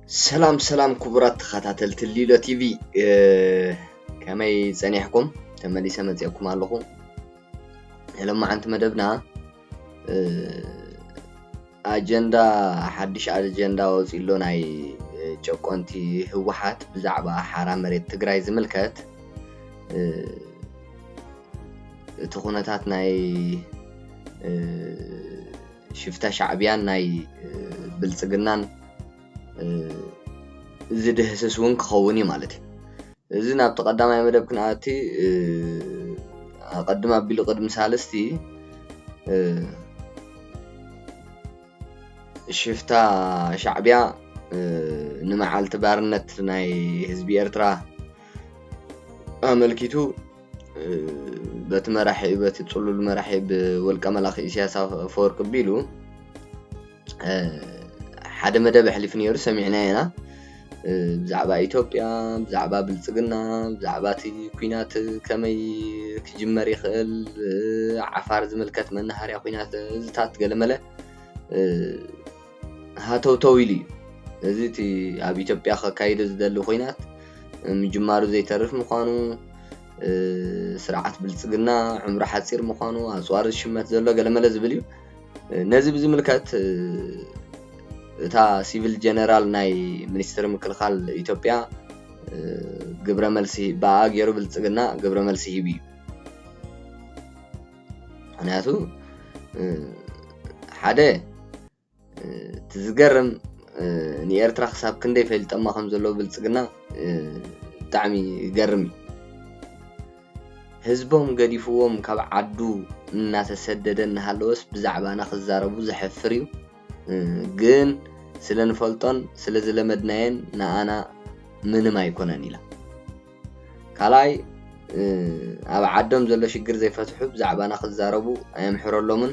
ሰላም ሰላም ክቡራት ተኸታተልቲ ሊሎ ቲቪ፣ እ፣ ከመይ ጸኒሕኩም? ተመሊሰ መጺአኩም ኣለኹ። ሎማዓንቲ መደብና፣ እ፣ ኣጀንዳ፣ ሓድሽ ኣጀንዳ ወጺኡ ኣሎ፣ ናይ፣ እ፣ ጨቆንቲ ህወሓት ብዛዕባ ሓራ መሬት ትግራይ ዝምልከት፣ እ፣ እቲ ኩነታት ናይ፣ እ፣ ሽፍታ ሻዕብያን ናይ፣ እ፣ ብልጽግናን፣ እ፣ ዝድህስስ እውን ክኸውን እዩ ማለት እዩ። እዚ ናብቲ ቀዳማይ መደብ ክንኣቲ፣ እ፣ ኣቐድም ኣቢሉ ቅድሚ ሳልስቲ፣ እ፣ ሽፍታ ሻዕብያ፣ እ፣ ንመዓልቲ ባርነት ናይ ህዝቢ ኤርትራ ኣመልኪቱ፣ እ፣ በቲ መራሒ፣ በቲ ጽሉል መራሒ ብወልቀ መላኺ ኢሳያስ ኣፈወርቂ ኣቢሉ፣ እ፣ ሓደ መደብ ኣሕሊፉ ነይሩ፣ ሰሚዕናዮ ኢና። እ፣ ብዛዕባ ኢትዮጵያ፣ ብዛዕባ ብልጽግና፣ ብዛዕባ እቲ ኲናት ከመይ ክጅመር ይኽእል፣ እ፣ ዓፋር ዝምልከት መናሃርያ ኲናት፣ እዚታት ገለመለ፣ እ፣ ሃተውተው ኢሉ እዩ። እዚ እቲ ኣብ ኢትዮጵያ ከካይዶ ዝደሊ ኲናት ምጅማሩ ዘይተርፍ ምዃኑ፣ እ፣ ስርዓት ብልጽግና ዕምሩ ሓጺር ምዃኑ፣ ኣጽዋር ዝሽመት ዘሎ ገለመለ ዝብል እዩ። ነዚ ብዝምልከት፣ እ፣ እታ ሲቪል ጀነራል ናይ ሚኒስትሪ ምክልኻል ኢትዮጵያ፣ እ፣ ግብረ መልሲ፣ ብኣ ገይሩ ብልጽግና ግብረ መልሲ ሂቡ እዩ። ምኽንያቱ፣ እ፣ ሓደ፣ እ፣ እቲ ዝገርም፣ እ፣ ንኤርትራ ክሳብ ክንደይ ፈልጠማ ከም ዘለዎ ብልጽግና፣ እ፣ ብጣዕሚ ይገርም እዩ። ህዝቦም ገዲፍዎም ካብ ዓዱ እናተሰደደ እናሃለወስ ብዛዕባና ክዛረቡ ዘሕፍር እዩ። እ፣ ግን ስለ ንፈልጦን ስለ ዝለመድናየን ንኣና ምንም ኣይኮነን ኢላ። ካልኣይ፣ እ፣ ኣብ ዓዶም ዘሎ ሽግር ዘይፈትሑ ብዛዕባና ክዛረቡ ኣየምሕረሎምን።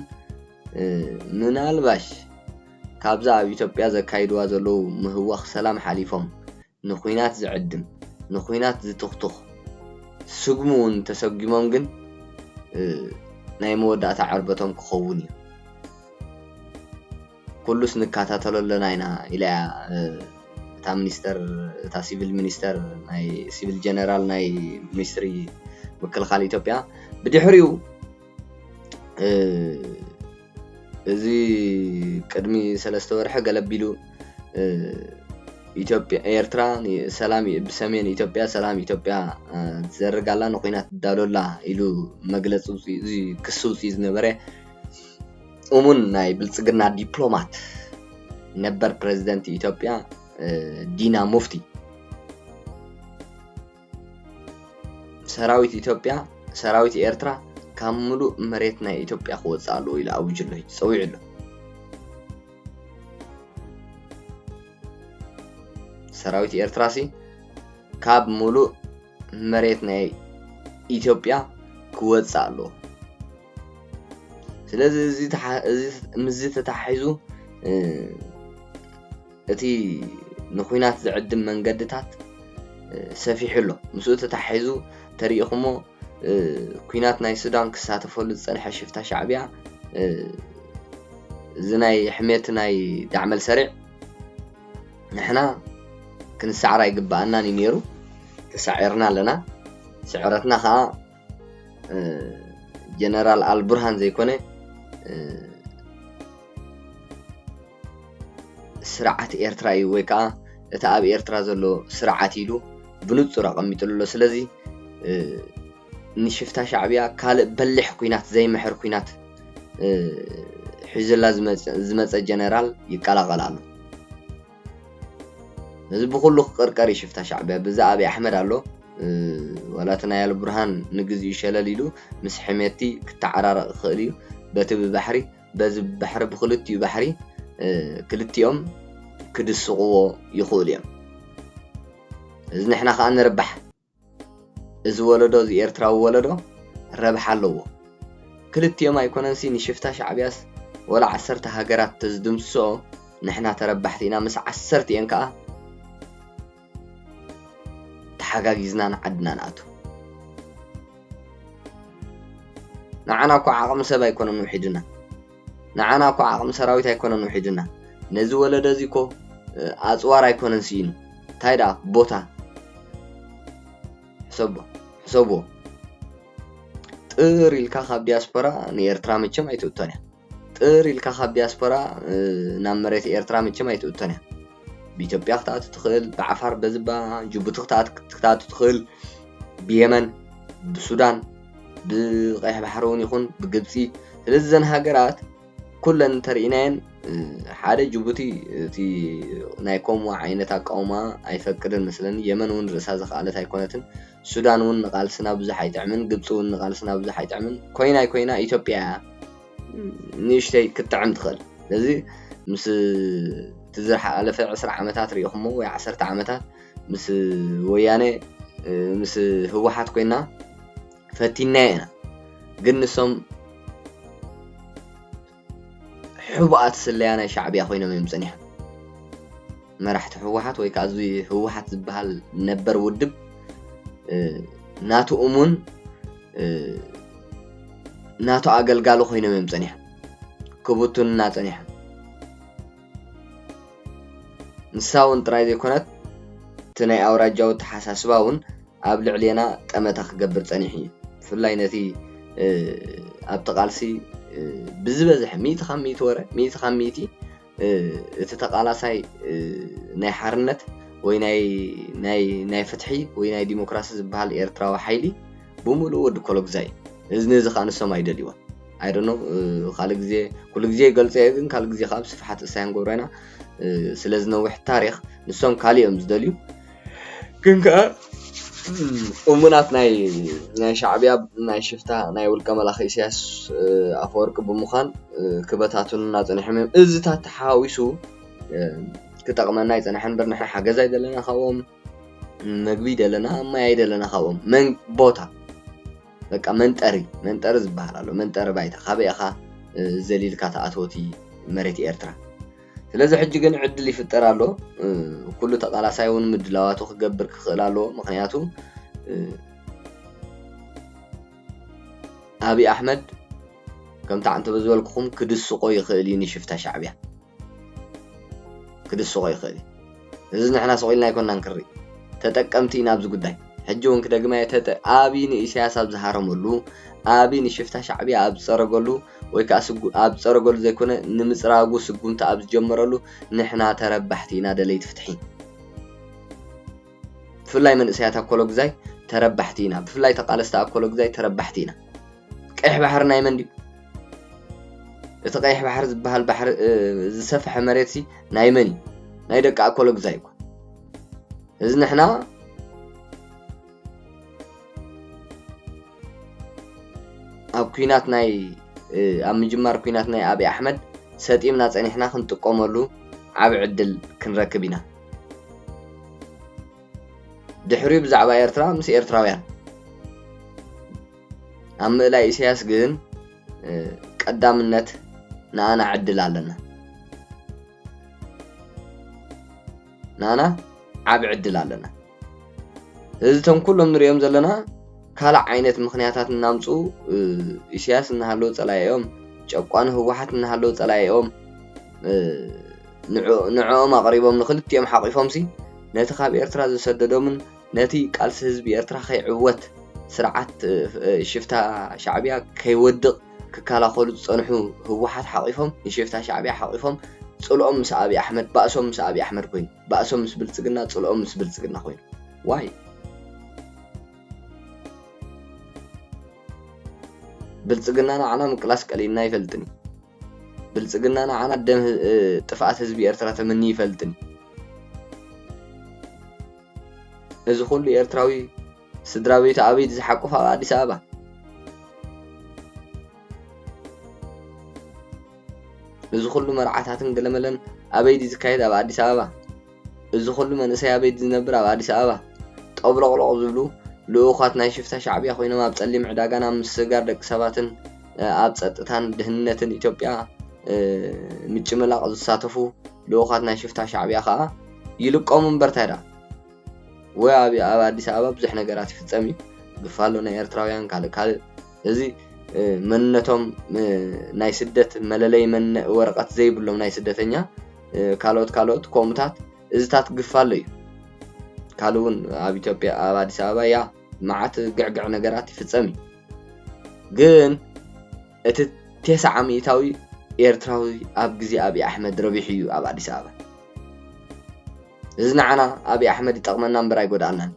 እ፣ ምናልባሽ ካብዛ ኣብ ኢትዮጵያ ዘካይድዋ ዘለዉ ምህዋኽ ሰላም ሓሊፎም ንኹናት ዝዕድም፣ ንኹናት ዝትኽትኽ ስጉሚ እውን ተሰጒሞም ግን፣ እ፣ ናይ መወዳእታ ዕርበቶም ክኸውን እዩ። ኩሉስ ንከታተሎ ኣለና ኢና ኢላ እያ፣ እ፣ እታ ሚኒስተር፣ እታ ሲቪል ሚኒስተር፣ ናይ ሲቪል ጀነራል ናይ ሚኒስትሪ ምክልኻል ኢትዮጵያ። ብድሕሪኡ፣ እ፣ እዚ ቅድሚ ሰለስተ ወርሒ ገለ ኣቢሉ፣ እ፣ ኢትዮጵያ፣ ኤርትራ ን-፣ ሰላም ኢ-፣ ብሰሜን ኢትዮጵያ ሰላም ኢትዮጵያ፣ እ፣ ትዘርግ ኣላ፣ ንኹናት ትዳሎ ኣላ ኢሉ መግለጺ ውጽኢ-፣ እዚ ክሲ ውጽኢ ዝነበረ እሙን ናይ ብልጽግና ዲፕሎማት ነበር ፕረዚደንት ኢትዮጵያ፣ እ፣ ዲና ሙፍቲ፣ ሰራዊት ኢትዮጵያ፣ ሰራዊት ኤርትራ ካብ ምሉእ መሬት ናይ ኢትዮጵያ ክወጽእ ኣለዎ ኢሉ ኣዊጁ ኣሎ፣ ጸዊዑ ኣሎ። ሰራዊት ኤርትራሲ ካብ ምሉእ መሬት ናይ ኢትዮጵያ ክወጽእ ኣለዎ። ስለዚ እዚ ተሓ-፣ እዚ ምስዚ ተተሓሒዙ፣ እ፣ እቲ ንኹናት ዝዕድም መንገድታት፣ እ፣ ሰፊሑ ኣሎ። ምስኡ ተተሓሒዙ ተሪኢኹሞ፣ እ፣ ኲናት ናይ ሱዳን ክሳተፈሉ ዝጸንሐ ሽፍታ ሻዕብያ፣ እ፣ እዚ ናይ ሕሜት ናይ ዳዕመል ሰሪዕ ንሕና ክንሰዓር ኣይግብኣናን እዩ ነይሩ። ተሳዒርና ኣለና። ስዕረትና ኸኣ፣ እ፣ ጀነራል ኣልቡርሃን ዘይኮነ፣ እ፣ ስርዓት ኤርትራ እዩ፣ ወይ ከኣ እቲ ኣብ ኤርትራ ዘሎ ስርዓት ኢሉ ብንጹር ኣቐሚጥሉ ኣሎ። ስለዚ፣ እ፣ ንሽፍታ ሻዕብያ ካልእ በሊሕ ኲናት፣ ዘይምሕር ኲናት፣ እ፣ ሒዙላ ዝመጸ፣ ዝመጸ ጀነራል ይቀላቐል ኣሎ። እዚ ብኹሉ ክቅርቀር እዩ ሽፍታ ሻዕብያ። ብዛ ኣብይ ኣሕመድ ኣሎ፣ እ፣ ዋላ እቲ ናይ ኣልቡርሃን ንግዚኡ ሸለል ኢሉ ምስ ሕሜቲ ክተዓራረቕ ይኽእል እዩ። በቲ ብባሕሪ፣ በዚ ብባሕሪ፣ ብክልቲኡ ባሕሪ፣ እ፣ ክልቲኦም ክድስቕዎ ይኽእሉ እዮም። እዚ ንሕና ከኣ ንርባሕ። እዚ ወለዶ፣ እዚ ኤርትራዊ ወለዶ ረብሓ ኣለዎ። ክልቲኦም ኣይኮነንሲ ንሽፍታ ሻዕብያስ ወላ ዓሰርተ ሃገራት ተዝድምስሶ ንሕና ተረባሕቲ ኢና። ምስ ዓሰርቲኤን ከኣ ተሓጋጊዝና ንዓድና ንኣቱ። ንዓና እኮ ዓቕሚ ሰብ ኣይኮነን ውሒዱና። ንዓና እኮ ዓቕሚ ሰራዊት ኣይኮነን ውሒዱና። ነዚ ወለዶ እዚ እኮ ኣፅዋር ኣይኮነን ስኢኑ። እንታይ ደኣ ቦታ ሕሰቦ፣ ሕሰብዎ። ጥር ኢልካ ካብ ዲያስፖራ ንኤርትራ መቸም ኣይትእቶን እያ። ጥር ኢልካ ካብ ዲያስፖራ ናብ መሬት ኤርትራ መቸም ኣይትእቶን እያ። ብኢትዮጵያ ክትኣቱ ትኽእል፣ ብዓፋር በዝባ ጅቡቲ ክትኣቱ ትኽእል፣ ብየመን፣ ብሱዳን፣ ብቐይሕ ባሕሪ እውን ይኹን ብግብፂ። ስለዚ እዘን ሃገራት ኩለን እንተርኢናየን ሓደ ጅቡቲ እቲ ናይ ከምኡ ዓይነት ኣቃውማ ኣይፈቅድን መስለኒ። የመን እውን ርእሳ ዝኸኣለት ኣይኮነትን። ሱዳን እውን ንቓልስና ብዙሕ ኣይጥዕምን፣ ግብፂ እውን ንቓልስና ብዙሕ ኣይጥዕምን። ኮይና ኣይኮይና ኢትዮጵያ እያ ንእሽተይ ክትጥዕም ትኽእል። ስለዚ ምስ እቲ ዝሓለፈ ዕስራ ዓመታት ሪኢኹሞ ወይ ዓሰርተ ዓመታት ምስ ወያነ ምስ ህወሓት ኮይና ፈቲናዮ ኢና። ግን ንሶም ሕቡኣት ስለያ ናይ ሻዕብያ ኮይኖም እዮም ጸኒሖም። መራሕቲ ህወሓት ወይ ከዓ እዚ ህወሓት ዝበሃል ነበር ውድብ ናቱ እሙን ናቱ ኣገልጋሊ ኮይኖም እዮም ጸኒሖም። ክብቱንና ጸኒሖም። ንሳ እውን ጥራይ ዘይኮነት እቲ ናይ ኣውራጃዊ ኣተሓሳስባ እውን ኣብ ልዕሌና ጠመተ ክገብር ጸኒሑ እዩ። ብፍላይ ነቲ ኣብቲ ቃልሲ ብዝበዝሐ ሚእቲ ካብ ሚእቲ ወረ፣ ሚእቲ ካብ ሚእቲ እቲ ተቓላሳይ ናይ ሓርነት ወይ ናይ ፍትሒ ወይ ናይ ዲሞክራሲ ዝበሃል ኤርትራዊ ሓይሊ ብምሉኡ ወዲ ኮሎግዛይ እዩ። እዚ ነዚ ከዓ ንሶም ኣይደልይዎን። I don't know፣ ካልእ ግዜ፣ ኩሉ ግዜ ይገልጾ እየ፣ ግን ካልእ ግዜ ከዓ ብስፍሓት እሳይ ክንገብሮ ኢና። ስለ ዝነውሕ ታሪኽ ንሶም ካልእ እዮም ዝደልዩ። ግን ከኣ እሙናት ናይ ናይ ሻዕብያ ናይ ሽፍታ ናይ ውልቀ መላኺ ኢሳያስ ኣፈወርቂ ብምዃን ክበታትኑና ጸኒሖም እዮም። እዚታት ተሓዋዊሱ ክጠቕመና ኣይጸንሐን እምበር ንሕና ሓገዝ ኣይደለና ካብኦም፣ መግቢ ኣይደለና፣ ማይ ኣይደለና ካብኦም። መን ቦታ በቃ መንጠሪ መንጠሪ ዝበሃል ኣሎ። መንጠሪ ባይታ ካበይ ኢኻ ዘሊልካ ተኣትዎ እቲ መሬት ኤርትራ? ስለዚ ሕጂ ግን ዕድል ይፍጠር ኣሎ። ኩሉ ተቓላሳይ እውን ምድላዋቱ ክገብር ክኽእል ኣለዎ። ምኽንያቱ ኣብይ ኣሕመድ ከምቲ ዓንተበ ዝበልኩኹም ክድስቆ ይኽእል እዩ ንሽፍታ ሻዕብያ። ክድስቆ ይኽእል እዩ። እዚ ንሕና ስቕ ኢልና ኣይኮንናን ክንርኢ። ተጠቀምቲ ኢና ኣብዚ ጉዳይ። ሕጂ እውን ክደግማ እየ፣ ተጠ-፣ ኣብይ ንኢሳያስ ኣብ ዝሃረመሉ፣ ኣብይ ንሽፍታ ሻዕብያ ኣብ ዝጸረገሉ፣ ወይ ከኣ ስጉ-፣ ኣብ ዝጸረገሉ ዘይኮነ፣ ንምጽራጉ ስጉምቲ ኣብ ዝጀመረሉ፣ ንሕና ተረባሕቲ ኢና ደለይቲ ፍትሒ። ብፍላይ መንእሰያት ኣኮሎግዛይ ተረባሕቲ ኢና። ብፍላይ ተቓለስቲ ኣኮሎግዛይ ተረባሕቲ ኢና። ቀይሕ ባሕሪ ናይ መን ድዩ? እቲ ቀይሕ ባሕሪ ዝበሃል ባሕሪ፣ እ፣ ዝሰፍሐ መሬትሲ ናይ መን እዩ? ናይ ደቂ ኣኮሎግዛይ እኮ። እዚ ንሕና ኣብ ኲናት ናይ፣ እ፣ ኣብ ምጅማር ኲናት ናይ ኣብይ ኣሕመድ ሰጢምና ጸኒሕና ክንጥቀመሉ ዓቢ ዕድል ክንረክብ ኢና። ድሕሪኡ ብዛዕባ ኤርትራ ምስ ኤርትራውያን። ኣብ ምእላይ ኢሳያስ ግን፣ እ፣ ቀዳምነት ንኣና ዕድል ኣለና። ንኣና ዓቢ ዕድል ኣለና። እዚ እቶም ኩሎም ንሪኦም ዘለና ካልእ ዓይነት ምኽንያታት እናምፅኡ፣ እ፣ ኢሳያስ እናሃለወ ጸላኢኦም፣ ጨቋኒ ህወሓት እናሃለወ ጸላኢኦም፣ እ፣ ንዕ-፣ ንዕኦም ኣቕሪቦም ንኽልቲኦም ሓቒፎምሲ ነቲ ካብ ኤርትራ ዝሰደዶምን ነቲ ቃልሲ ህዝቢ ኤርትራ ከይዕወት ስርዓት፣ እ፣ ሽፍታ ሻዕብያ ከይወድቕ ክከላኸሉ ዝጸንሑ ህወሓት ሓቒፎም፣ ንሽፍታ ሻዕብያ ሓቒፎም፣ ጽልኦም ምስ ኣብይ ኣሕመድ፣ ባእሶም ምስ ኣብይ ኣሕመድ ኮይኑ፣ ባእሶም ምስ ብልጽግና፣ ጽልኦም ምስ ብልጽግና ኮይኑ። ዋይ? ብልጽግና ንዓና ምቅላስ ቀሊልና ኣይፈልጥን እዩ። ብልጽግና ንዓና ደም ህ-፣ እ፣ ጥፍኣት ህዝቢ ኤርትራ ተመኒ ይፈልጥን እዩ። እዚ ኩሉ ኤርትራዊ ስድራ ቤቱ ኣበይ ድዩ ዝሓቁፍ? ኣብ ኣዲስ ኣበባ። እዚ ኩሉ መርዓታትን ገለመለን ኣበይ ድዩ ዝካየድ? ኣብ ኣዲስ ኣበባ። እዚ ኩሉ መንእሰይ ኣበይ ድዩ ዝነብር? ኣብ ኣዲስ ኣበባ። ጠብሎቕሎቕ ዝብሉ ልኡኻት ናይ ሽፍታ ሻዕብያ ኮይኖም ኣብ ጸሊም ዕዳጋን ኣብ ምስግጋር ደቂ ሰባትን፣ እ፣ ኣብ ጸጥታን ድህንነትን ኢትዮጵያ፣ እ፣ ምጭምላቕ ዝሳተፉ ልኡኻት ናይ ሽፍታ ሻዕብያ ከኣ ይልቀሙ እምበር ታይ ደኣ? ወይ ኣብ፣ ኣብ ኣዲስ ኣበባ ብዙሕ ነገራት ይፍጸም እዩ። ግፋ ኣሎ ናይ ኤርትራውያን ካልእ ካልእ። እዚ፣ እ፣ መንነቶም፣ እ፣ ናይ ስደት መለለይ መነ-፣ ወረቐት ዘይብሎም ናይ ስደተኛ ካልኦት ካልኦት ከምኡታት እዚታት ግፋ ኣሎ እዩ። ካልእ እውን ኣብ ኢትዮጵያ ኣብ ኣዲስ ኣበባ ያ መዓት ግዕግዕ ነገራት ይፍጸም እዩ። ግን እቲ ተስዓ ሚእታዊ ኤርትራዊ ኣብ ግዜ ኣብይ ኣሕመድ ረቢሑ እዩ ኣብ ኣዲስ ኣበባ። እዚ ንዓና ኣብይ ኣሕመድ ይጠቕመና እምበር ኣይጎድኣናን።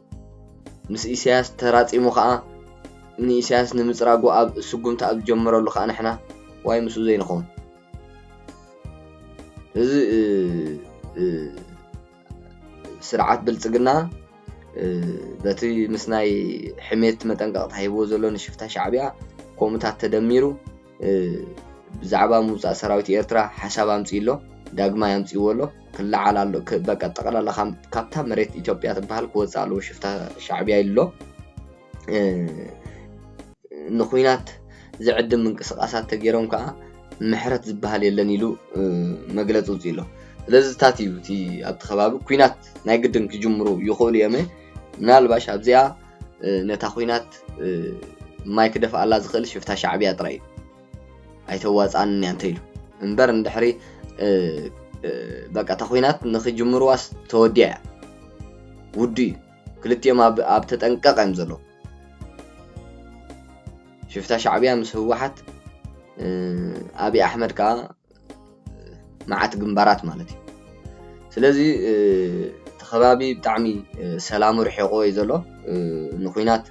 ምስ ኢሳያስ ተራጺሙ ከኣ ንኢሳያስ ንምጽራጉ ኣብ ስጉምቲ ኣብ ዝጀመረሉ ከኣ ንሕና ዋይ ምስኡ ዘይንኸውን። እዚ ስርዓት ብልጽግና በቲ ምስ ናይ ሕሜት መጠንቀቕታ ሂብዎ ዘሎ ንሽፍታ ሻዕብያ ከምኡታት ተደሚሩ ብዛዕባ ምውፃእ ሰራዊት ኤርትራ ሓሳብ ኣምፅኡ ኣሎ፣ ዳግማይ ኣምፅእዎ ኣሎ፣ ክለዓል ኣሎ። በቃ ጠቕላላ ካብታ መሬት ኢትዮጵያ ትበሃል ክወፅእ ኣለዎ ሽፍታ ሻዕብያ ኢሉ ኣሎ። ንኹናት ዝዕድም ምንቅስቃሳት ተገይሮም ከዓ ምሕረት ዝበሃል የለን ኢሉ መግለፂ ውፅኡ ኣሎ። ስለዚ ታት እዩ እቲ ኣብቲ ከባቢ ኩናት ናይ ግድን ክጅምሩ ይኽእሉ እዮም። ምናልባሽ ኣብዚኣ ነታ ኩናት ማይ ክደፍኣላ ዝኽእል ሽፍታ ሻዕብያ ጥራይ እዩ። ኣይተዋፅኣንን እያ እንተኢሉ እምበር እንድሕሪ በቃ እታ ኩናት ንክጅምርዋስ ተወዲያ እያ። ውዱ እዩ። ክልቲኦም ኣብ ተጠንቀቕ እዮም ዘለዉ። ሽፍታ ሻዕብያ ምስ ህወሓት ኣብይ ኣሕመድ ከዓ መዓት ግንባራት ማለት እዩ። ስለዚ እቲ ከባቢ ብጣዕሚ ሰላሙ ርሒቑ እዩ ዘሎ። ንኩናት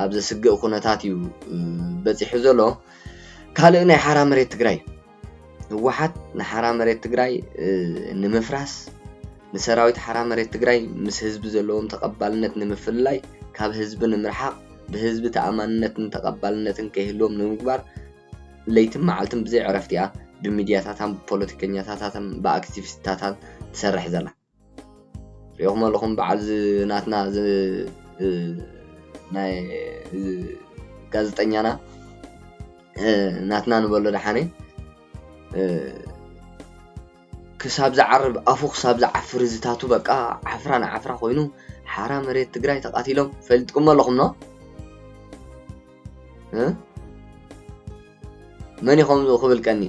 ኣብ ዘስግእ ኩነታት እዩ በፂሑ ዘሎ። ካልእ ናይ ሓራ መሬት ትግራይ ህወሓት ንሓራ መሬት ትግራይ ንምፍራስ ንሰራዊት ሓራ መሬት ትግራይ ምስ ህዝቢ ዘለዎም ተቐባልነት ንምፍልላይ ካብ ህዝቢ ንምርሓቕ ብህዝቢ ተኣማንነትን ተቐባልነትን ከይህልዎም ንምግባር ለይትን መዓልትን ብዘይ ዕረፍቲኣ ብሚድያታታን ብፖለቲከኛታታን ብኣክቲቪስታታን ትሰርሕ ዘላ። ሪኢኹም ኣለኹም በዓል ናትና ናይ ጋዜጠኛና ናትና ንበሎ ደሓነ ክሳብ ዝዓርብ ኣፉ ክሳብ ዝዓፍር ዝታቱ በቃ ዓፍራ ንዓፍራ ኮይኑ ሓራ መሬት ትግራይ ተቃቲሎም ፈልጥኩም ኣለኹም ኖ መን ይኾም ክብል ቀኒ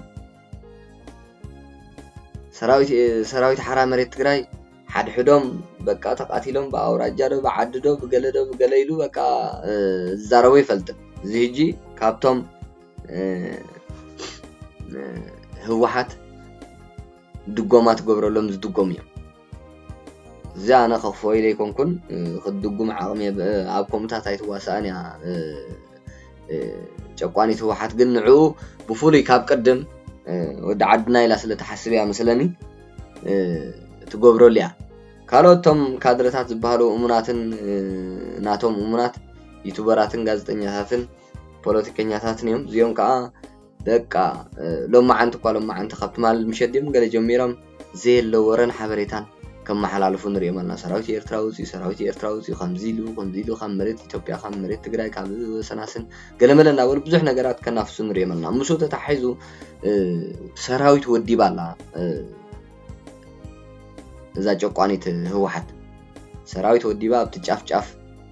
ሰራዊት ሓራ መሬት ትግራይ ሓድሕዶም በቃ ተቃቲሎም ብኣውራጃ ዶ ብዓዲ ዶ ብገለ ዶ ብገለ ኢሉ በቃ ዝዛረቦ ይፈልጥን። እዚ ህጂ ካብቶም ህወሓት ድጎማ ትገብረሎም ዝድጎም እዮም። እዚ ኣነ ከኽፍኦ ኢለ ኣይኮንኩን ክትድጉም ዓቕሚ ኣብ ከምኡታት ኣይትዋሳእን እያ። ጨቋኒት ህወሓት ግን ንዕኡ ብፍሉይ ካብ ቅድም ወዲ ዓድና ኢላ ስለ ትሓስብ እያ መስለኒ ትገብረሉ እያ። ካልኦት እቶም ካድረታት ዝበሃሉ እሙናትን ናቶም እሙናት ዩቱበራትን ጋዜጠኛታትን ፖለቲከኛታትን እዮም። እዚኦም ከዓ በቃ ሎማዓንቲ እኳ ሎማዓንቲ ካብ ትማል ምሸት ድዮም ገለ ጀሚሮም ዘየለ ወረን ሓበሬታን ከመሓላልፉ ንሪኦም ኣለና። ሰራዊት ኤርትራ ውፅኡ፣ ሰራዊት ኤርትራ ውፅኡ፣ ከምዚ ኢሉ ከምዚ ኢሉ ካብ መሬት ኢትዮጵያ ካብ መሬት ትግራይ ካብ ወሰናስን ገለመለ እናበሉ ብዙሕ ነገራት ከናፍሱ ንሪኦም ኣለና። ምስኡ ተታሒዙ ሰራዊት ወዲባ ኣላ እዛ ጨቋኒት ህወሓት። ሰራዊት ወዲባ ኣብቲ ጫፍ ጫፍ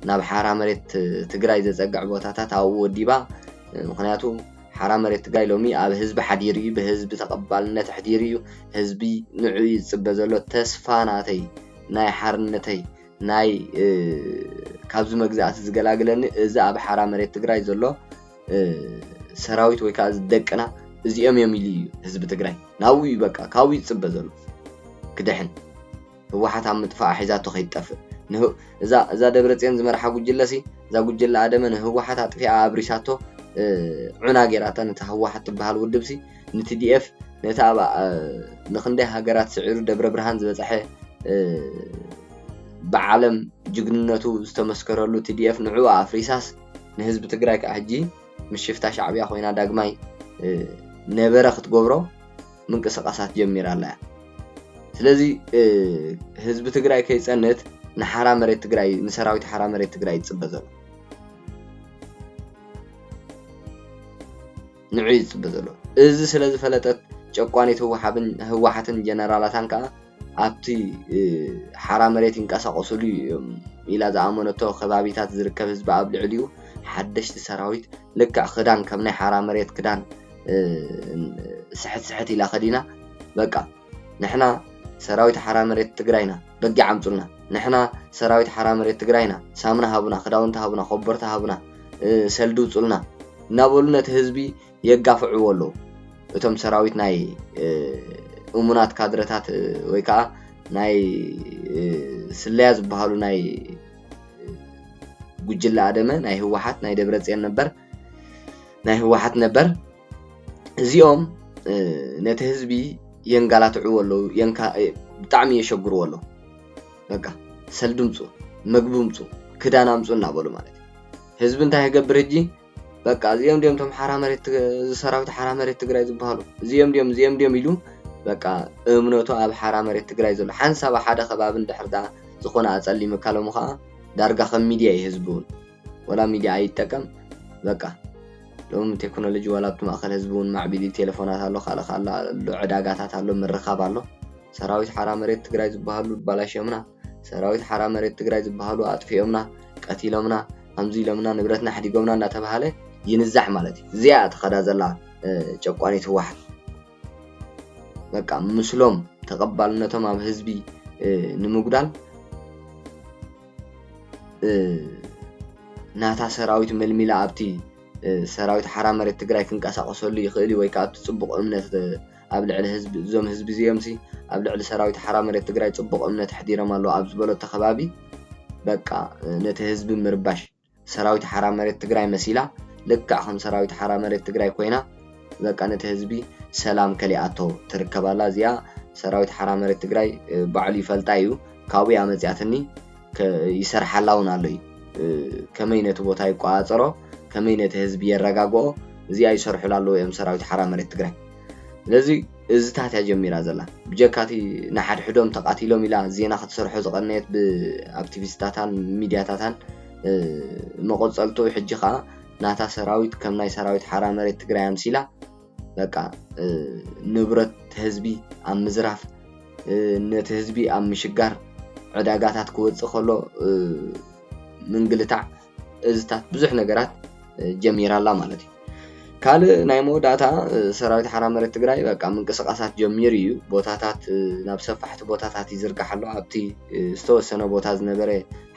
ናብ ሓራ መሬት ትግራይ ዘፀግዕ ቦታታት ኣብኡ ወዲባ። ምክንያቱ ሓራ መሬት ትግራይ ሎሚ ኣብ ህዝቢ ሓዲሩ እዩ፣ ብህዝቢ ተቐባልነት ኣሕዲሩ እዩ። ህዝቢ ንዑ እዩ ዝፅበ ዘሎ። ተስፋ ናተይ ናይ ሓርነተይ ናይ ካብዚ መግዛእቲ ዝገላግለኒ እዚ ኣብ ሓራ መሬት ትግራይ ዘሎ ሰራዊት ወይ ከዓ ደቅና እዚኦም እዮም ኢሉ እዩ ህዝቢ ትግራይ ናብኡ እዩ በቃ ካብኡ ይፅበ ዘሎ ክድሕን ህወሓት ኣብ ምጥፋኣ ሒዛቶ ከይትጠፍእ እዛ ደብረፅዮን ዝመርሓ ጉጅለሲ እዛ ጉጅለ ኣደመ ንህወሓት ኣጥፊኣ ኣብሪሳቶ ዑና ጌራታ ነታ ህወሓት ትበሃል ውድብሲ ንቲዲኤፍ ነቲ ኣብ ንክንደይ ሃገራት ስዒሩ ደብረ ብርሃን ዝበፀሐ ብዓለም ጅግንነቱ ዝተመስከረሉ ቲዲኤፍ ንዕኡ ኣፍሪሳስ ንህዝቢ ትግራይ ከዓ ሕጂ ምስ ሽፍታ ሻዕብያ ኮይና ዳግማይ ነበረ ክትገብሮ ምንቅስቃሳት ጀሚራ ኣላ እያ። ስለዚ ህዝቢ ትግራይ ከይፀንት ንሓራ መሬት ትግራይ ንሰራዊት ሓራ መሬት ትግራይ ይፅበ ዘሎ ንዑ ይፅበ ዘሎ እዚ ስለ ዝፈለጠት ጨቋኒት ህወሓትን ጀነራላታን ከዓ ኣብቲ ሓራ መሬት ይንቀሳቀሱሉ እዮም ኢላ ዝኣመነቶ ከባቢታት ዝርከብ ህዝቢ ኣብ ልዕሊኡ ሓደሽቲ ሰራዊት ልክዕ ክዳን ከም ናይ ሓራ መሬት ክዳን ስሕት ስሕት ኢላ ከዲና በቃ ንሕና ሰራዊት ሓራ መሬት ትግራይና፣ በጊዕ ኣምፁልና፣ ንሕና ሰራዊት ሓራ መሬት ትግራይና፣ ሳምና ሃቡና፣ ክዳውንቲ ሃቡና፣ ኮቦርታ ሃቡና፣ ሰልዲ ውፁልና እናበሉ ነቲ ህዝቢ የጋፍዕዎ ኣለዉ። እቶም ሰራዊት ናይ እሙናት ካድረታት ወይ ከዓ ናይ ስለያ ዝበሃሉ ናይ ጉጅለ ኣደመ ናይ ህወሓት ናይ ደብረፅዮን ነበር ናይ ህወሓት ነበር እዚኦም ነቲ ህዝቢ የንጋላትዕዎ ኣለዉ፣ ብጣዕሚ የሸግርዎ ኣለዉ። በቃ ሰልዲ ምፁ፣ መግቢ ምፁ፣ ክዳን ኣምፁ እናበሉ ማለት እዩ። ህዝቢ እንታይ ይገብር ሕጂ? በቃ እዚኦም ድዮም እቶም ሓራ መሬት ሰራዊት ሓራ መሬት ትግራይ ዝበሃሉ እዚኦም ድዮም እዚኦም ድዮም ኢሉ በቃ እምነቱ ኣብ ሓራ መሬት ትግራይ ዘሎ ሓንሳብ ሓደ ከባቢ እንድሕር ደኣ ዝኾነ ኣፀሊምካ ሎሚ ከዓ ዳርጋ ከም ሚድያ እዩ ህዝቢ እውን ወላ ሚድያ ኣይጠቀም በቃ ሎም ቴክኖሎጂ ዋላ ኣብቲ ማእኸል ህዝቢ እውን ማዕቢሊ ቴሌፎናት ኣሎ ካልእ ካልእ ኣሎ ዕዳጋታት ኣሎ ምርኻብ ኣሎ ሰራዊት ሓራ መሬት ትግራይ ዝበሃሉ ባላሽዮምና ሰራዊት ሓራ መሬት ትግራይ ዝበሃሉ ኣጥፊኦምና ቀቲሎምና ከምዚ ኢሎምና ንብረትና ኣሕዲጎምና እናተባሃለ ይንዛሕ ማለት እዩ። እዚኣ እያ ትኸዳ ዘላ ጨቋኒት ህወሓት። በቃ ምስሎም ተቐባልነቶም ኣብ ህዝቢ ንምጉዳል ናታ ሰራዊት መልሚላ ኣብቲ ሰራዊት ሓራ መሬት ትግራይ ክንቀሳቀሰሉ ይኽእል እዩ ወይ ከዓ ኣብቲ ፅቡቕ እምነት ኣብ ልዕሊ ህዝቢ እዞም ህዝቢ እዚኦም ሲ ኣብ ልዕሊ ሰራዊት ሓራ መሬት ትግራይ ፅቡቕ እምነት ኣሕዲሮም ኣለዉ ኣብ ዝበለቶ ከባቢ በቃ ነቲ ህዝቢ ምርባሽ ሰራዊት ሓራ መሬት ትግራይ መሲላ ልክዕ ከም ሰራዊት ሓራ መሬት ትግራይ ኮይና በቃ ነቲ ህዝቢ ሰላም ከሊኣቶ ትርከብ ኣላ እዚኣ ሰራዊት ሓራ መሬት ትግራይ ባዕሉ ይፈልጣ እዩ ካብኡ እያ መፂኣትኒ ይሰርሓላ እውን ኣሎ እዩ ከመይ ነቲ ቦታ ይቆፃፀሮ ከመይ ነቲ ህዝቢ የረጋግኦ እዚኣ ይሰርሑላ ኣለዉ እዮም ሰራዊት ሓራ መሬት ትግራይ ስለዚ እዝታት እያ ጀሚራ ዘላ ብጀካቲ ንሓድሕዶም ተቃቲሎም ኢላ ዜና ክትሰርሖ ዝቀነየት ብኣክቲቪስታታን ሚድያታታን መቆፀልቱ ሕጂ ከዓ ናታ ሰራዊት ከም ናይ ሰራዊት ሓራ መሬት ትግራይ ኣምሲላ በቃ ንብረት ህዝቢ ኣብ ምዝራፍ ነቲ ህዝቢ ኣብ ምሽጋር ዕዳጋታት ክወፅእ ከሎ ምንግልታዕ እዝታት ብዙሕ ነገራት ጀሚራ ኣላ ማለት እዩ። ካልእ ናይ መወዳእታ ሰራዊት ሓራ መሬት ትግራይ በቃ ምንቅስቃሳት ጀሚሩ እዩ። ቦታታት ናብ ሰፋሕቲ ቦታታት ይዝርጋሕ ኣሎ። ኣብቲ ዝተወሰነ ቦታ ዝነበረ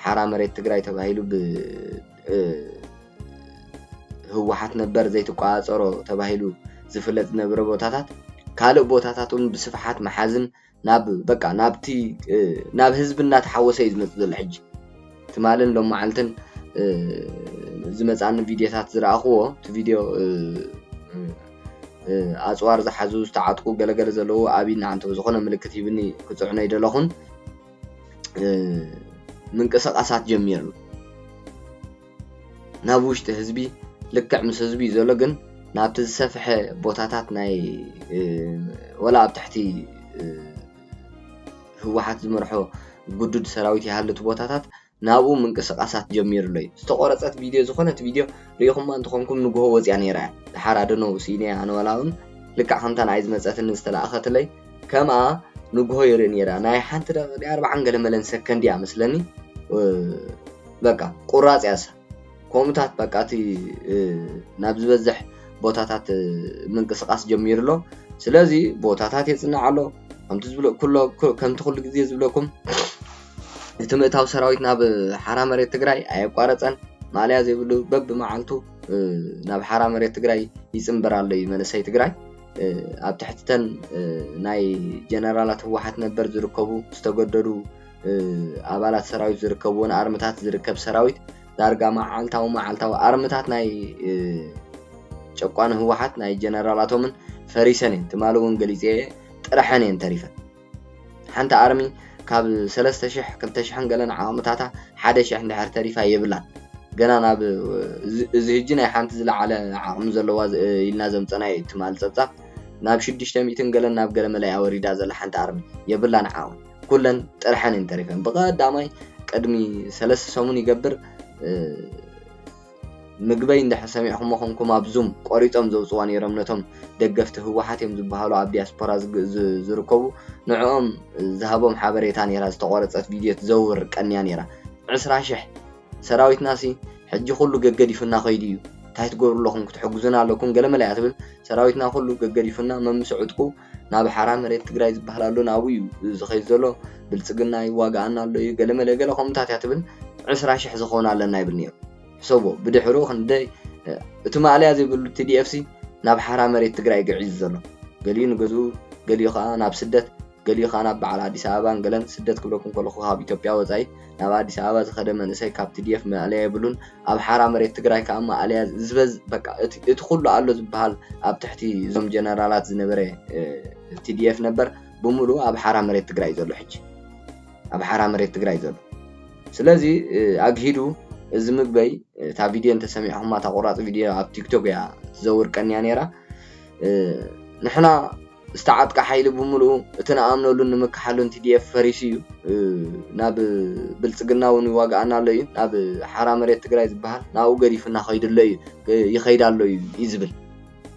ሓራ መሬት ትግራይ ተባሂሉ ብ ህወሓት ነበር ዘይትቆፃፀሮ ተባሂሉ ዝፍለጥ ዝነበረ ቦታታት ካልእ ቦታታት እውን ብስፍሓት መሓዝን ናብ በቃ ናብቲ ናብ ህዝቢ እናተሓወሰ እዩ ዝመፅእ ዘሎ ሕጂ ትማልን ሎም መዓልትን ዝመፃኒ ቪድዮታት ዝረኣኽዎ እቲ ቪድዮ ኣፅዋር ዝሓዙ ዝተዓጥቁ ገለገለ ዘለዉ ኣብና እንተ ዝኾነ ምልክት ሂብኒ ክፅዕኖ ይደለኹን ምንቅስቃሳት ጀሚሩ ናብ ውሽጢ ህዝቢ ልክዕ ምስ ህዝቢ እዩ ዘሎ ግን ናብቲ ዝሰፍሐ ቦታታት ናይ ወላ ኣብ ትሕቲ ህወሓት ዝመርሖ ግዱድ ሰራዊት ይሃሉ እቲ ቦታታት ናብኡ ምንቅስቃሳት ጀሚሩ ኣሎ እዩ ዝተቆረፀት ቪድዮ ዝኾነት ቪድዮ ሪኢኹማ እንተኾንኩም ንግሆ ወፅያ ነይራ እያ ድሓር ኣደነው ስኢነ ኣነ ወላ እውን ልክዕ ከምታ ንዓይ ዝመፀትኒ ዝተለኣኸትለይ ከምኣ ንግሆ ይርኢ ነይራ ናይ ሓንቲ ደቂ ኣርባዓን ገለ መለን ሰከንድ እያ መስለኒ በቃ ቁራፅ እያ እሳ ከምኡታት በቃ እቲ ናብ ዝበዝሕ ቦታታት ምንቅስቃስ ጀሚሩ ኣሎ ስለዚ ቦታታት የፅናዕ ኣሎ ከምቲ ዝብለ ኩሎ ከምቲ ኩሉ ግዜ ዝብለኩም እቲ ምእታው ሰራዊት ናብ ሓራ መሬት ትግራይ ኣየቋረፀን ማእለያ ዘይብሉ በብመዓልቱ ናብ ሓራ መሬት ትግራይ ይፅምበር ኣሎ እዩ መንእሰይ ትግራይ ኣብ ትሕቲተን ናይ ጀነራላት ህወሓት ነበር ዝርከቡ ዝተገደዱ ኣባላት ሰራዊት ዝርከብዎን ኣርምታት ዝርከብ ሰራዊት ዳርጋ መዓልታዊ መዓልታዊ ኣርምታት ናይ ጨቋኒ ህወሓት ናይ ጀነራላቶምን ፈሪሰን እየን ትማሊ እውን ገሊፀ እየ ጥረሐን እየን ተሪፈን ሓንቲ ኣርሚ ካብ ሰለስተ ሽሕ ክልተ ሽሕን ገለን ዓቕምታታ ሓደ ሽሕ እንድሕር ተሪፋ የብላን ገና ናብ እዚ ህጂ ናይ ሓንቲ ዝለዓለ ዓቕሚ ዘለዋ ኢልና ዘምፀና እዩ ትማል ፀብፃብ ናብ ሽዱሽተ ሚእትን ገለን ናብ ገለ መለያ ወሪዳ ዘላ ሓንቲ ኣርሚ የብላን ዓቕሚ ኩለን ጥርሐን እየን ተሪፈን ብቐዳማይ ቅድሚ ሰለስተ ሰሙን ይገብር ምግበይ እንድሕር ሰሚዕኹሞ ኮንኩም ኣብ ዙም ቆሪፆም ዘውፅዋ ነይሮም ነቶም ደገፍቲ ህወሓት እዮም ዝበሃሉ ኣብ ዲያስፖራ ዝርከቡ ንዕኦም ዝሃቦም ሓበሬታ ነይራ ዝተቆረፀት ቪድዮ ትዘውር ቀንያ ነይራ ዕስራ ሽሕ ሰራዊትና ሲ ሕጂ ኩሉ ገገዲፉና ከይዱ እዩ እንታይ ትገብሩ ኣለኹም? ክትሕግዙና ኣለኩም፣ ገለመለ እያ ትብል። ሰራዊትና ኩሉ ገገዲፉና፣ መምስ ዕጥቁ ናብ ሓራ መሬት ትግራይ ዝበሃል ኣሎ፣ ናብኡ እዩ ዝኸይድ ዘሎ። ብልጽግና ይዋግኣና ኣሎ እዩ፣ ገለመለ ገለ ከምኡታት እያ ትብል። ዕስራ ሽሕ ዝኸውን ኣለና ይብል ነይሩ። ሕሰቦ፣ ብድሕሩ ክንደይ፣ እ፣ እቲ ማእለያ ዘይብሉ ቲ ዲ ኤፍ ሲ ናብ ሓራ መሬት ትግራይ ገዒዙ ዘሎ። ገሊኡ ንገዝኡ፣ ገሊኡ ኸዓ ናብ ስደት፣ ገሊኡ ኸዓ ናብ በዓል ኣዲስ ኣበባን ገለን። ስደት ክብለኩም ከለኹ ካብ ኢትዮጵያ ወፃኢ ናብ ኣዲስ ኣበባ ዝኸደ መንእሰይ ካብ ቲ ዲ ኤፍ ማእለያ የብሉን። ኣብ ሓራ መሬት ትግራይ ከዓ ማእለያ ዝበዝ-፣ በቃ እቲ፣ እቲ ኩሉ ኣሎ ዝበሃል ኣብ ትሕቲ እዞም ጀነራላት ዝነበረ፣ እ፣ ቲ ዲ ኤፍ ነበር ብምሉኡ ኣብ ሓራ መሬት ትግራይ እዩ ዘሎ ሕጂ። ኣብ ሓራ መሬት ትግራይ ዘሎ። ስለዚ፣ እ፣ ኣግሂዱ እዚ ምግበይ፣ እታ ቪድዮ እንተሰሚዕኹማ፣ እታ ቁራፅ ቪድዮ ኣብ ቲክቶክ እያ ትዘውር ቀንያ ነይራ። እ፣ ንሕና ዝተዓጥቀ ሓይሊ ብምሉኡ እቲ ንኣምነሉን ንምክሓሉን ቲ ዲ ኤፍ ፈሪሱ እዩ። እ፣ ናብ ብልጽግና እውን ይዋግኣና ኣሎ እዩ። ናብ ሓራ መሬት ትግራይ ዝበሃል ናብኡ ገዲፉና ከይዱ ኣሎ እዩ፣ ይኸይድ ኣሎ እዩ እዩ ዝብል።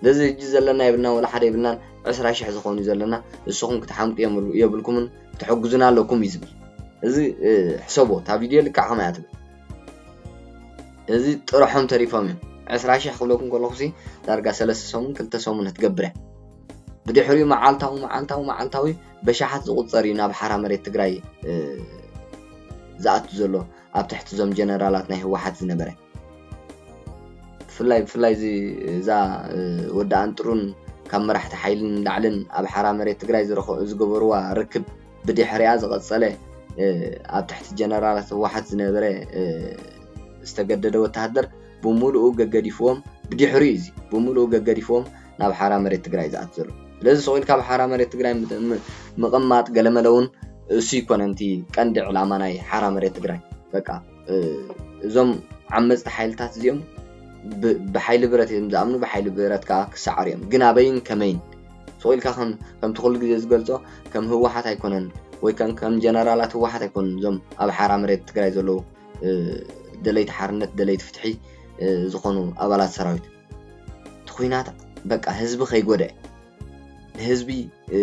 ነዚ ሕጂ ዘለና የብልናን፣ ወላ ሓደ የብልናን፣ ዕስራ ሽሕ ዝኾኑ እዩ ዘለና። ንስኹም ክትሓምቁ የምሉ-፣ የብልኩምን፣ ክትሕግዙና ኣለኩም እዩ ዝብል። እዚ፣ እ፣ ሕሰቦ፣ እታ ቪድዮ ልክዕ ከማይ እያ ትብል። እዚ ጥርሖም ተሪፎም እዮም። ዕስራ ሽሕ ክብለኩም ከለኹሲ ዳርጋ ሰለስተ ሰሙን፣ ክልተ ሰሙን ክትገብር እያ። ብድሕሪኡ መዓልታዊ፣ መዓልታዊ፣ መዓልታዊ በሽሓት ዝቑጸር እዩ ናብ ሓራ መሬት ትግራይ፣ እ፣ ዝኣቱ ዘሎ፣ ኣብ ትሕቲ እዞም ጀነራላት ናይ ህወሓት ዝነበረ። ብፍላይ፣ ብፍላይ እዚ፣ እዛ፣ እ፣ ወዲ ኣንጥሩን ካብ መራሕቲ ሓይልን ላዕልን ኣብ ሓራ መሬት ትግራይ ዝረኸ-፣ ዝገበርዋ ርክብ ብድሕሪኣ ዝቐጸለ፣ እ፣ ኣብ ትሕቲ ጀነራላት ህወሓት ዝነበረ፣ እ፣ ዝተገደደ ወተሃደር ብምሉኡ ገገዲፍዎም፣ ብድሕሪኡ እዚ ብምሉኡ ገገዲፍዎም ናብ ሓራ መሬት ትግራይ ዝኣቱ ዘሎ። ስለዚ ስቕ ኢልካ ኣብ ሓራ መሬት ትግራይ ምጥ-፣ ም-፣ ምቕማጥ ገለመለ እውን እሱ ይኮነን እቲ ቀንዲ ዕላማ ናይ ሓራ መሬት ትግራይ። በቃ፣ እ፣ እዞም ዓመፅቲ ሓይልታት እዚኦም ብ-፣ ብሓይሊ ብረት እዮም ዝኣምኑ፣ ብሓይሊ ብረት ከዓ ክሰዓሩ እዮም። ግን ኣበይን ከመይን? ስቕ ኢልካ ከም፣ ከምቲ ኩሉ ግዜ ዝገልፆ፣ ከም ህወሓት ኣይኮነን፣ ወይ ከም፣ ከም ጀነራላት ህወሓት ኣይኮኑን እዞም ኣብ ሓራ መሬት ትግራይ ዘለዉ፣ እ፣ ደለይቲ ሓርነት፣ ደለይቲ ፍትሒ፣ እ፣ ዝኾኑ ኣባላት ሰራዊት። እቲ ኹናት በቃ ህዝቢ ከይጎድአ፣ ንህዝቢ፣ እ፣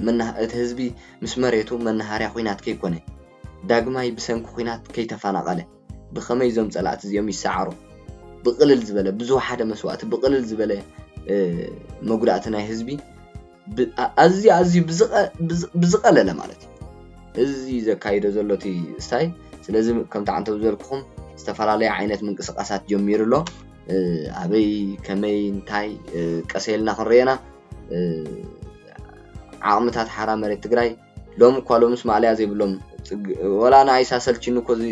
መና-፣ እቲ ህዝቢ ምስ መሬቱ መናሃርያ ኹናት ከይኮነ፣ ዳግማይ ብሰንኪ ኹናት ከይተፈናቐለ፣ ብኸመይ እዞም ጸላእቲ እዚኦም ይሰዓሩ? ብቕልል ዝበለ፣ ብዝወሓደ መስዋእቲ፣ ብቕልል ዝበለ፣ እ፣ መጉዳእቲ ናይ ህዝቢ፣ ብ-፣ ኣ-፣ ኣዝዩ፣ ኣዝዩ ብዝቐ-፣ ብዝ-፣ ብዝቐለለ ማለት እዩ። እዚ ዘካይዶ ዘሎ እቲ ስታይ። ስለዚ ከምቲ ዓንተው ዝበልኩኹም ዝተፈላለየ ዓይነት ምንቅስቃሳት ጀሚሩ ኣሎ። እ፣ ኣበይ፣ ከመይ፣ እንታይ፣ እ፣ ቀስ ኢልና ክንርእየና፣ እ፣ ዓቕምታት ሓራ መሬት ትግራይ ሎም እኳ ሎምስ ማእለያ ዘይብሎም ጽግ-፣ ወላ ንኣይሳ ሰልችኑ እኮ እዚ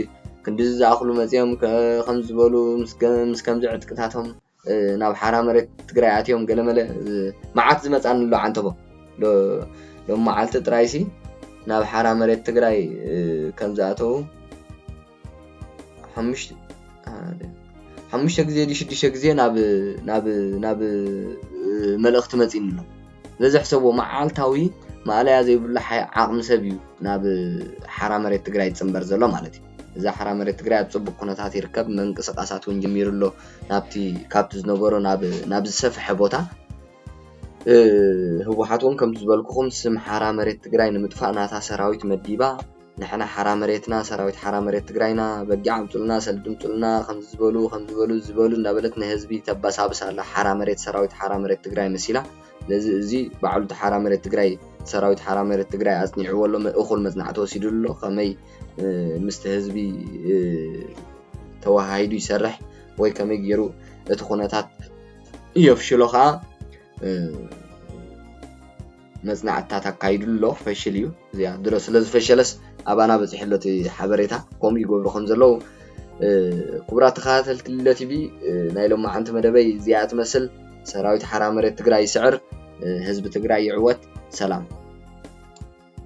ክንድዚ ዝኣኽሉ መጺኦም ከ-፣ ከም ዝበሉ ምስ ገ-፣ ምስ ከምዚ ዕጥቅታቶም፣ እ፣ ናብ ሓራ መሬት ትግራይ ኣትዮም ገለመለ፣ እ፣ መዓት ዝመጻኒ ኣሎ ዓንተቦ። ሎ-፣ ሎም መዓልቲ ጥራይሲ ናብ ሓራ መሬት ትግራይ፣ እ፣ ከም ዝኣተዉ ሓሙሽተ፣ ሓደ፣ ሓሙሽተ ግዜ ድዩ ሽዱሽተ ግዜ ናብ፣ ናብ፣ ናብ፣ እ፣ መልእኽቲ መጺኒ ኣሎ። ስለዚ ሕሰቦ፣ መዓልታዊ ማእለያ ዘይብሉ ሓይ-፣ ዓቕሚ ሰብ እዩ ናብ ሓራ መሬት ትግራይ ዝጽንበር ዘሎ ማለት እዩ። እዛ ሓራ መሬት ትግራይ ኣብ ጽቡቕ ኩነታት ይርከብ፣ ምንቅስቃሳት እውን ጀሚሩ ኣሎ ናብቲ፣ ካብቲ ዝነበሮ ናብ፣ ናብ ዝሰፍሐ ቦታ። እ፣ ህወሓት እውን ከምቲ ዝበልኩኹም ስም ሓራ መሬት ትግራይ ንምጥፋእ ናታ ሰራዊት መዲባ፣ ንሕና ሓራ መሬትና፣ ሰራዊት ሓራ መሬት ትግራይና፣ በጊዕ ኣምፁልና፣ ሰልዲ ኣምፁልና፣ ከምዚ ዝበሉ፣ ከምዚ ዝበሉ፣ ዝበሉ እንዳበለት ንህዝቢ ተባሳብስ ኣላ። ሓራ መሬት፣ ሰራዊት ሓራ መሬት ትግራይ መሲላ። ስለዚ እዚ ባዕሉ እቲ ሓራ መሬት ትግራይ፣ ሰራዊት ሓራ መሬት ትግራይ ኣፅኒዕዎ ኣሎ፣ መ-፣ እኹል መፅናዕቲ ወሲዱ ኣሎ። ከመይ፣ እ፣ ምስቲ ህዝቢ፣ እ፣ ተወሃሂዱ ይሰርሕ ወይ ከመይ ገይሩ እቲ ኩነታት የፍሽሎ ከዓ፣ እ፣ መጽናዕትታት ኣካይዱ ኣሎ። ፈሽል እዩ። እዚኣ ድሮ ስለ ዝፈሸለስ ኣባና በጺሑ ኣሎ እቲ ሓበሬታ። ከምኡ ይገብሩ ከም ዘለዉ፣ እ፣ ክቡራት ተኸታተልቲ ሊሎ ቲ ቪ፣ እ፣ ናይ ሎማዓንቲ መደበይ እዚኣ ትመስል። ሰራዊት ሓራ መሬት ትግራይ ይስዕር፣ እ፣ ህዝቢ ትግራይ ይዕወት። ሰላም።